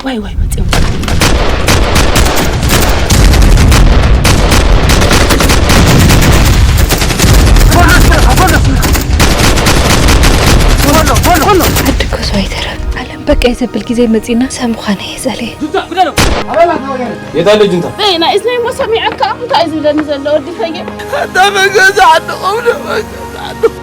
ዋይ ዋይ መጽዮም። ዓዲ ኮሶ ኣይተረፍ ዓለም በቃ የዘብል ግዜ መጺና ሰብ ምዃነ እየ ጸልየ። የት ኣሎ ጁንታ? ናይ እስናይ ሞ ሰሚዐካ እንታይ ዝብለኒ ዘሎ ወዲ ፈየ። ኣታ መገዛ ዓድኹም ንመገዛ ዓድኹም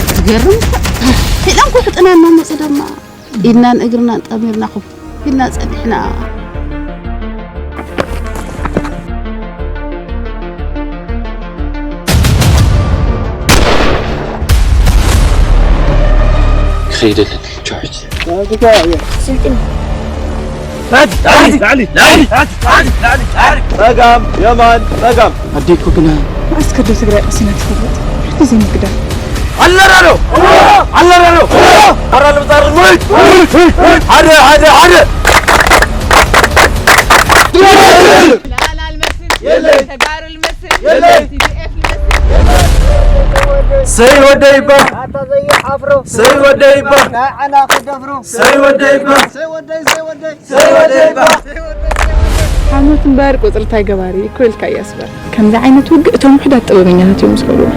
ትገርም ኢሎም ክሕጥና እናመፀ ድማ ኢድናን እግርናን ጠሚርና ኮፍ ኢልና ፀኒሕና። ክኸይድ ኣለኒ ጆርጅ። ጸጋም የማን ጸጋም። ኣዴኮ ግና መዓስ ከዶ ትግራይ ቀሲና ትፈልጥ? ግዜ ምግዳል ኣለራሎ ኣለራሎ ኣራሎ ዛር ወይ ሓደ ሓደ ሓደ ላላ ልመስል የለይ ተጋሩ ልመስል የለይ ቲዲኤፍ ልመስል ሰይ ወደይ ባህ ኣታ ዘይሓፍሮ ሰይ ወደይ ባህ ናይ ዓና ክደፍሩ ሰይ ወደይ ባህ ሰይ ወደይ ሰይ ወደይ ሰይ ወደይ ባህ ዓመት እምበር ቁፅሪ ታይ ገባሪ እኮ ኢልካ እያስበር። ከምዚ ዓይነት ውግእ እቶም ውሕዳት ጥበበኛታት እዮም ዝገብሩ።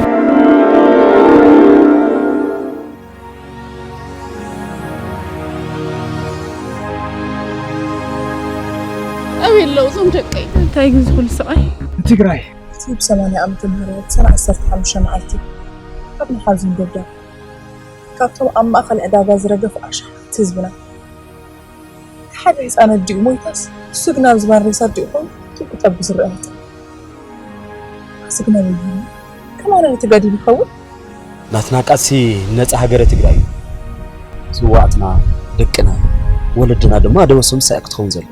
ኣበይ ኣለዉ እዞም ደቀይ? እንታይ ግን ዝኹሉ ስቓይ? ትግራይ እቲ ብ ሰማንያ ዓመተ ምህረት ሰነ ዓሰርተ ሓሙሽተ መዓልቲ ኣብ መሓዙን ደብዳብ ካብቶም ኣብ ማእኸል ዕዳጋ ዝረገፉ ኣሽሓት ህዝብና እቲ ሓደ ህፃን ኣዲኡ ሞይታስ እሱ ግን ኣብ ዝባን ሬሳ ኣዲኡ ኮይኑ ጡብ ክጠቢ ዝረአ መጠን ኣስግናዊ እዩ። ከማን ተጋዲሉ ይኸውን? ናትና ቃልሲ ነፃ ሃገረ ትግራይ እዩ። ስዋእትና፣ ደቅና፣ ወለድና ድማ ደበሶም ሳያ ክትኸውን ዘሎ።